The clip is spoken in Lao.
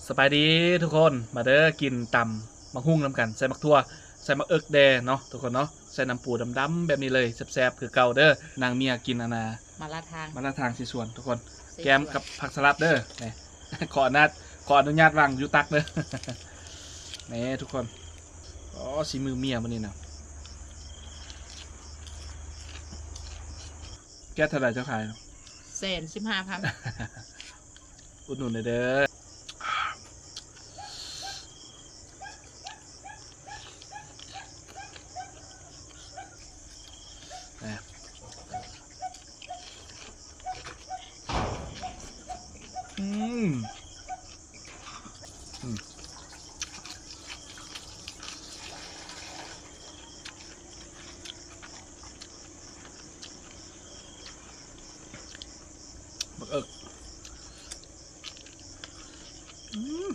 ສະບາຍດີທຸກຄົນ ມາເດີ ກິນຕຳໝາກຫຸ່ງນຳກັນ ໃສ່ໝາກຖົ່ວ ໃສ່ໝາກເອິກແດ່ເນາະທຸກຄົນເນາະ ໃສ່ນ້ຳປູດຳໆແບບນີ້ເລີຍ ແຊບໆຄືເກົ່າເດີ. ນາງເມຍກິນອັນນ່າ ໝາກລາທາງ ໝາກລາທາງທີ່ສວນທຸກຄົນ ແກມກັບຜັກສະຫຼັດເດີ. ນີ້ ຂໍອະນາດ ຂໍອະນຸຍາດວາງຢູ່ຕັກເດີ. ນີ້ທຸກຄົນ ອໍ ສີມືເມຍມື້ນີ້ນະ. ແກ້ວເທົ່າໃດເຈົ້າຂາຍ? ແສນສິບຫ້າພັນ. ອຸດໜູນແດ່ເດີ. ອືມ ອືມ ບັກເອິກ ອືມ.